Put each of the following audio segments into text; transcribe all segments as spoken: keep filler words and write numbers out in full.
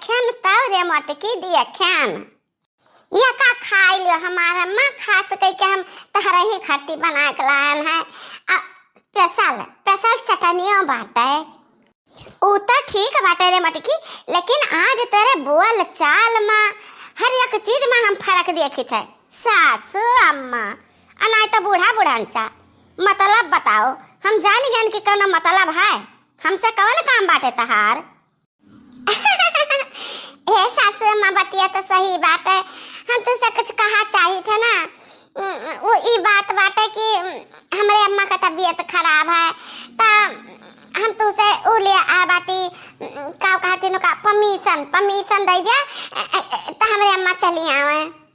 ख्यान तब रे मोटकी दिया ख्यान। या का खाई लियो हमार अम्मा, खास कई के हम तहरे ही खातिर बना के लायन है। आ, special, special चटनियो बाटे। ऊ तो ठीक बाटे रे मटकी, लेकिन आज तोरे बोल चाल मा हर एक चीज मा हम फरक देखित है। सासू अम्मा, आ नाई तो बूढ़ा बुढ़ानचा, मतलब बताओ, हम जान गयन कि कौनो मतलब है, हमसे कौन काम बाटे तहार? हे सासू अम्मा, बतिया तो सही बाटे, हम तुमसे कुछ कहा चाहित है ना। उम, वो ई बात बाटे कि, उम, हमरे अम्मा का तबीयत खराब है, त हम तुमसे ऊ ले आ बाटी, उम, का कहती नु का, permission, permission दे दिया, अ, अ, अ, त हमरे अम्मा चली आवे।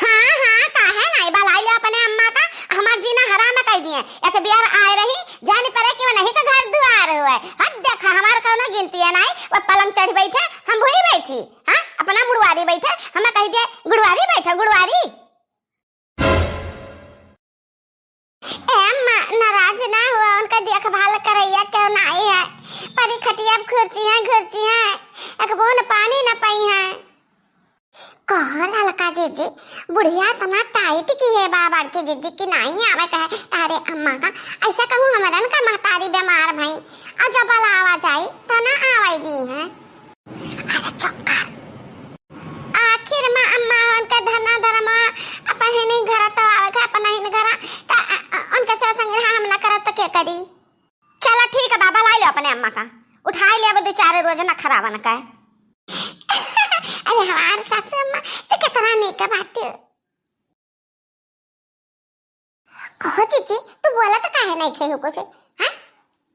हाँ, हाँ, काहे नाई, बलाई ले अपने अम्मा का, हमार जीना हराम कई दिए। एक बियार आए रही, जानी पड़े कि वो नहीं का घर दुआर हुए। हद देखा, हमार कौनो गिनती है नाई, वो पलंग चढ़ बैठे, हम भुई बैठी, हाँ, अपना मुड़वारी बैठे, हमें कही दिए, "गुड़वारी बैठो, गुड़वारी।" ए अम्मा, नाराज ना हुआ, उनका देखभाल करैया क्यों ना आई है? परी खटिया अब घुरची है, घुरची है, एक बूंद पानी न पई है। कहो ललका जीजी, बुढ़िया इतना tight की है बा बड़की जीजी कि नाई आवे कहे, अरे अम्मा का, ऐसे कहूँ हमरन का महतारी बीमार भई, और जब बुलावा जाई, तो ना आवे दी है। अरे चुप कर। आखिर मा अम्मा उनका धरना धर्म अपन ही नहीं घर तो आवे का, अपन ही नहीं घर, त, अ, अ, उनके से संग रहा हम ना करब तो क्या करी? चला ठीक है बाबा, लाई ले अपने अम्मा का, उठाई ले अब दो चार रोज ना खराबन का। अरे हमार सासू अम्मा तो कितना नीक बाटे। कहो जीजी, तू बोला तो काहे नहीं खेलू कुछ, हाँ?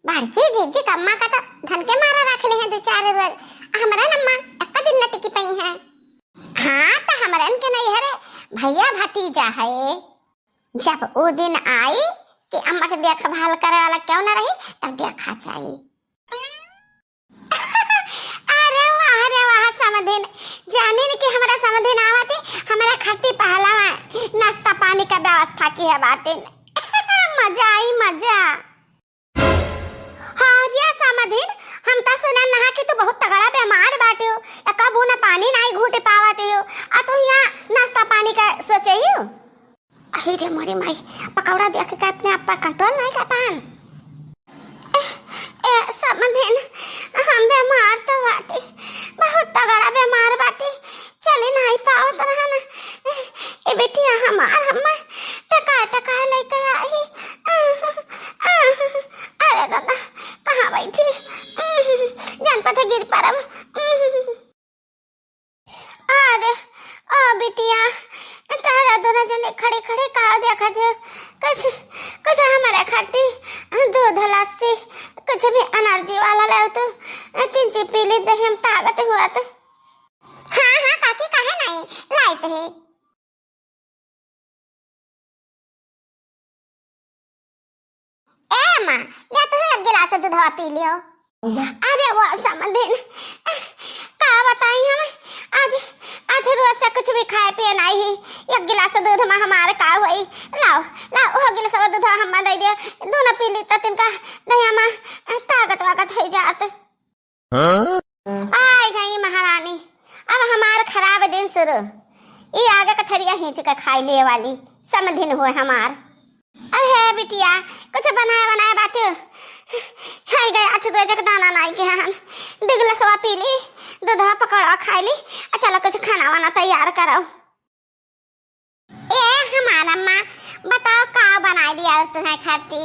बड़की जीजी कम्मा का तो धन के मारा रख ले हैं दो चार रोज, हमरा अम्मा एक दिन न टिकी पई है। हाँ, तो हमरन के नहीं हरे भैया भतीजा है, जब वो दिन आई कि अम्मा के देखभाल करे वाला क्यों न रही, तब देखा जाई। अरे वाह रे वाह समधिन, जानिन कि हमरा समधिन आवत ही, हमरा खातिर पहला नाश्ता पानी का व्यवस्था की है बाटिन। मजा आई मजा। हाँ रे समधिन, हम तो सुनन नहा कि तू बहुत तगड़ा बीमार बाटे हो, या कबू ना पानी नहीं घूटे पावत हो, आ तू यहाँ नाश्ता पानी का सोचे ही हो। अरे रे मोरी माई, पकौड़ा देख के अपने आप पर control नहीं कर पान। ए, ए, समधिन, हम बीमार तो बाटी, बहुत तगड़ा बीमार बाटी, चली नहीं पावत रहन। ए, ए बिटिया हमार, हम टका टका लेके आई। अरे दादा, कहाँ बैठी? जान पता गिर परब। अरे, ओ बिटिया, तारा दोनों जने खड़े खड़े का देखत हो? कुछ, कुछ हमारे खातिर दूध लस्सी, कुछ भी energy वाला लाओ तो, तीन ची पी ली दही हम ताकत हुआ तो। हाँ, हाँ, काकी, काहे नहीं? लाइत है। ए माँ, या तू एक गिलास दूधवा पी लियो। अरे वो समधिन, का बताई हम, आज, आज रोज से कुछ भी खाए पिए नहीं ही, एक गिलास दूध मा हमार का होई। लाओ, लाओ, वो गिलास दूधवा हम दे दियो, दोनों पी ली तो तिनका दहिया मा ताकत वाकत हो जात। हाँ? आय गई महारानी, अब हमार खराब दिन शुरू। ई आगे का थरिया हींच के खाई ले वाली समधिन हुए हमार। अब हे बिटिया, कुछ बनाए बनाए बाटे। खाई गए आठ रोज के दाना नाई के हन। दो गिलासवा पी ली, दूधवा पकौड़ा खाई ली, आ चलो कुछ खाना वाना तैयार करो। ए हमार अम्मा, बताओ का बनाई दिया और तुम्हें खाती?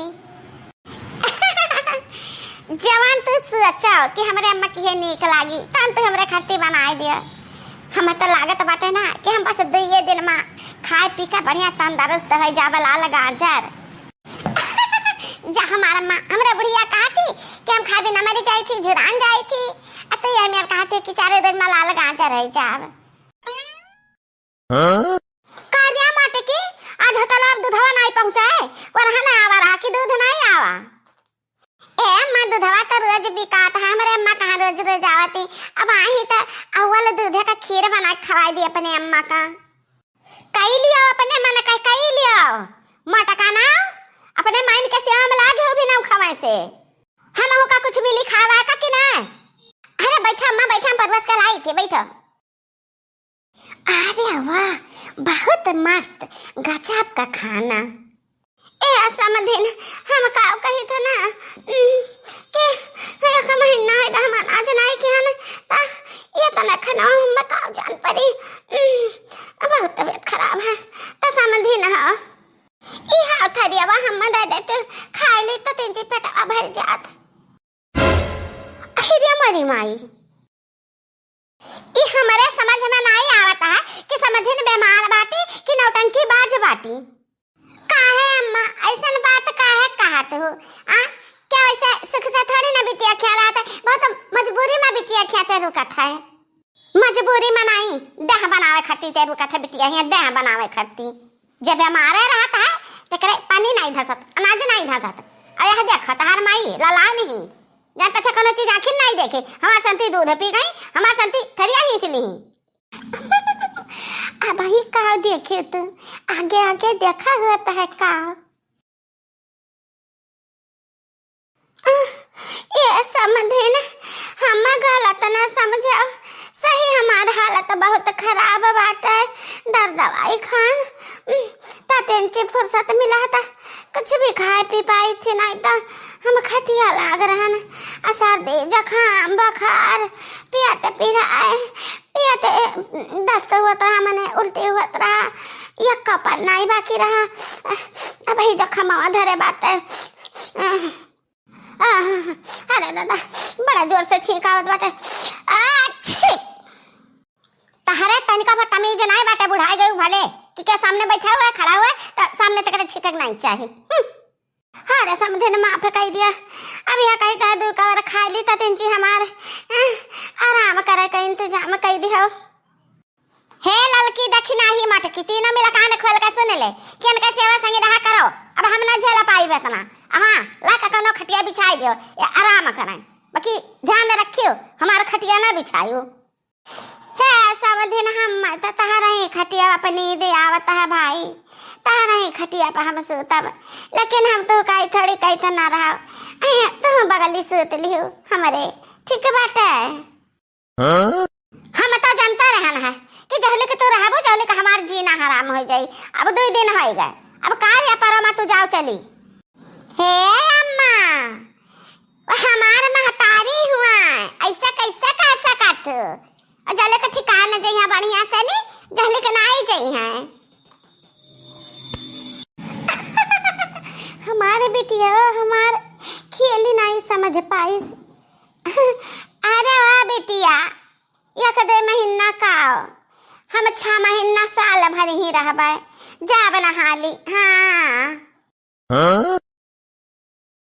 जवन तू सोचो कि हमरे अम्मा की है नीक लागी, तन तू हमरे खाती बनाई दियो। हमें तो लागत बाटे ना कि हम बस दुइये दिन मा खाए पी के बढ़िया तंदुरुस्त हो जाब लाल गाजर। जा हमार अम्मा, हमरे बुढ़िया कहती कि हम खाए बिना मरी जाई थी, झुरान जाई थी। अब तो ये मेरे कहती कि चारों दिन मा लाल गाजर हो जाब। हाँ? का रे मटकी, आज होटल अब दूधवा नाई पहुँचाए, वरहा ना आवा रहा कि दूध नाई आवा। ए अम्मा, दूधवा तो रोज बिकात है, हमरे अम्मा कहाँ रोज रोज आवती। अब आई तो अव्वल दूधे का खीर बना के खवाई दी अपने अम्मा का। कई लियो अपने मन का, कई लियो। मटका ना, अपने माइन के सेवा में लागे हो भी ना खवाए से। हमहू का कुछ मिली खावा का कि ना? अरे बैठा अम्मा, बैठा, हम परवस के लाई थी, बैठो। अरे वाह, बहुत मस्त, गजब का खाना। ए समधिन, हम का कही था ना, उम, कि एक महीना है हम अनाज नहीं किया ना, ता ये तो ना खाना हम का जान पड़ी, उम, बहुत तबीयत खराब है, तो समधिन हो, ई हाथ थरियावा हम दे देते, खाए ली तो तीन जी पेटवा भर जात। अरे मरी माई, ई हमरे समझ में नाई आवत है कि समधिन बीमार बाटी कि नौटंकी बाज बाटी। काहे अम्मा, ऐसन बात काहे कहत हो? आ, क्या ऐसे सुख से थोड़ी ना बिटिया खिया रहत है, बहुत मजबूरी में बिटिया खिया ते रुकत है। मजबूरी में नाई, देह बनावे खातिर ते रुकत है बिटिया, हियाँ देह बनावे खातिर। जब हमारे रहत है, तेकरे पानी नाई धसत, अनाज नाई धसत। और यह देख, तहार माई ललाय नहीं, जान पथे कोनो चीज आँखिन नाई देखे। हमार संती दूध पी गई, हमार संती थरिया खींच ली। अब ही का देखे तू, आगे आगे देखा होत है का। ए समधिन, हम गलत न समझो, सही हमार हालत बहुत खराब बाटे। दर दवाई खान, त तनिची फुर्सत मिला त कुछ भी खाए पी पाई थी, नहीं त हम खटिया लाग रहन। आ सर्दी, जुकाम, बुखार, पेट पिराए, पेट, ए, दस्त हुअत रहा, मने उल्टी हुअत रहा, यक्का पर नाई बाकी रहा। अब ही जखमवा धरे बाटे। अरे दादा, बड़ा जोर से छींक आवत बाटे। आ, छी! तहरे तनिका पर तमीज नाई बाटे, बुढ़ाई गई भले, कि के सामने बैठा हुआ है, खड़ा हुआ है, त सामने तकरे छींके के नाई चाही। हम्म। अरे समधिन माफ कई दिया। अब यह कही था दू कवर खाई ली त तिनची हमार, अ, आराम करे के इंतजाम कई दियो। हे ललकी दखिनाही मटकी, तीनों मिला कान खोल के सुन ले कि इनके सेवा संगी रहा करो। अब हम न झेल पाई इतना। हाँ, ला के कोनो खटिया बिछाई दियो, ये आराम करे। बाकी ध्यान रखियो, हमार खटिया न बिछायो। हे समधिन, हम त तहरा ही खटिया पे नींद आवत है भाई, तहरा ही खटिया पे हम सूतब, लेकिन हम तू काई थोड़ी कही त ना रहो, अइया तू बगली सूत लिहू हमरे, ठीक बाटे? हाँ? हम तो जानता रहन है कि जहली के तू रहबू, जहली के हमार जीना हराम हो जाई। अब दो दिन हो गए, अब का या परमा तू जाओ चली। हे अम्मा, वो हमार महतारी हुआ, ऐसा कैसे कह सकत हो? और जले के ठिकान जइहा बढ़िया से नी, जहली के नाई जइहा। हमारे बिटिया हमार खेली नाई समझ पाइस। अरे वाह बिटिया, एक दे महीना का, हम छह महीना साल भर ही रहबे, जाब नहाली। हाँ। हाँ?